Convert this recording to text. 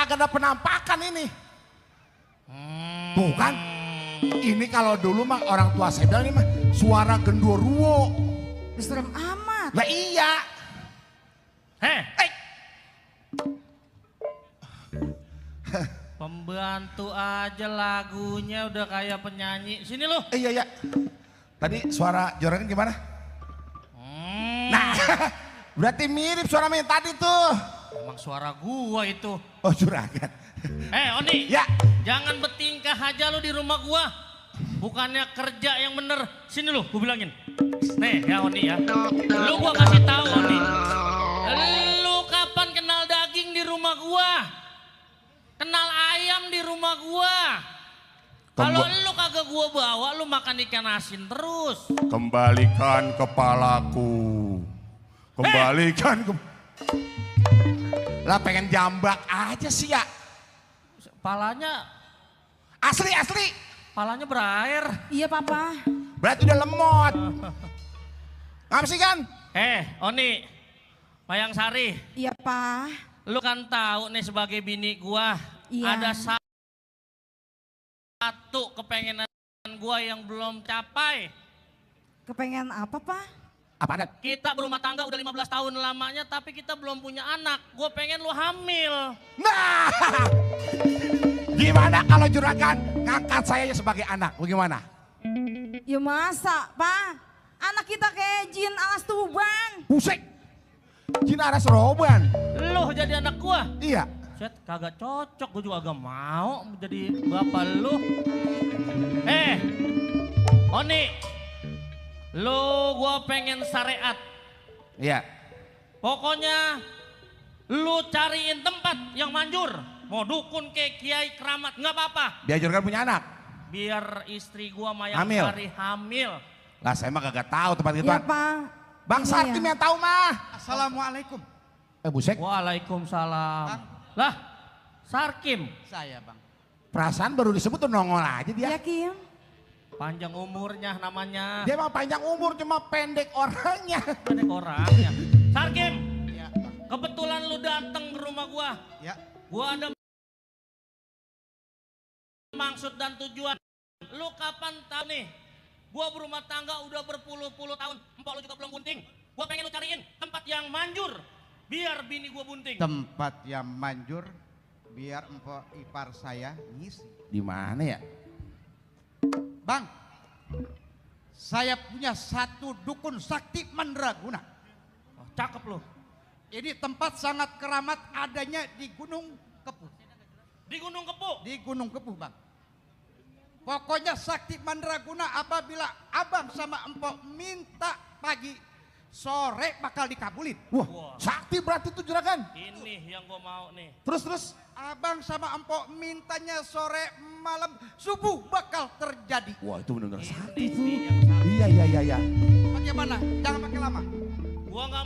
kagak ada penampakan ini. Tuh kan, ini kalau dulu mah orang tua saya bilang ini mah suara genderuwo. Serem amat. Lah iya. Pembantu aja lagunya udah kayak penyanyi. Sini lu. Iya. Tadi suara juragan gimana? Nah, berarti mirip suara main tadi tuh. Emang suara gua itu. Oh juragan. Oni. Ya. Jangan bertingkah aja lu di rumah gua. Bukannya kerja yang bener. Sini lu, gua bilangin. Nih ya Oni ya. Lu gua kasih tahu Oni. Lu kapan kenal daging di rumah gua? Kenal ayam di rumah gua? Kalau lu kagak gua bawa, lu makan ikan asin terus. Kembalikan kepalaku. Kembalikan ke... Lah pengen jambak aja sih ya. Palanya Asli. palanya berair. Iya papa. Berarti udah lemot. Ngapa sih kan? Oni, Mayang Sari, Iya pa. lu kan tahu nih sebagai bini gua, Iya. ada satu kepengenan gua yang belum capai. Kepengen apa pa? Apa ada? Kita berumah tangga udah 15 tahun lamanya tapi kita belum punya anak. Gua pengen lu hamil. Nah, gimana kalau juragan ngangkat saya sebagai anak? Bagaimana? Ya masa pa? Anak kita kayak jin alas tuban. Pusing. Jin aras roban. Lu jadi anak gua. Iya. Set kagak cocok, gua juga agak mau jadi bapak lu. Oni, lu gua pengen syariat. Iya. Pokoknya lu cariin tempat yang manjur. Mau dukun ke kiai keramat nggak apa-apa. Biar juragan punya anak. Biar istri gua Mayang Hamil. Sari hamil. Lah saya mah kagak tahu tempat gitu. Iya pa. Bang Ini Sarkim ya. yang tahu mah. Assalamualaikum. Busek. Waalaikumsalam. Lah, Sarkim. Saya bang. Perasaan baru disebut tuh nongol aja dia. Iya Kim. Panjang umurnya namanya. Dia mah panjang umur cuma pendek orangnya. Pendek orangnya. Sarkim, Ya bang. kebetulan lu dateng ke rumah gua. Ya. Gua ada maksud dan tujuan. Lu kapan tahu nih? Gua berumah tangga udah berpuluh-puluh tahun. Empok lu juga belum bunting. Gua pengen lu cariin tempat yang manjur. Biar bini gua bunting. Tempat yang manjur biar empok ipar saya ngisi. Di mana ya? Bang, saya punya satu dukun sakti mandraguna. Oh, cakep lu. Ini tempat sangat keramat adanya di Gunung Kepuh. Di Gunung Kepu. Di Gunung Kepuh bang. Pokoknya sakti mandraguna apabila abang sama empok minta pagi sore bakal dikabulin. Wah, sakti berarti tuh juragan. Ini yang gua mau nih. Terus. Abang sama empok mintanya sore malam subuh bakal terjadi. Wah itu benar-benar sakti Ini tuh. yang sakti. Iya. Bagaimana? Jangan pakai lama. Gua nggak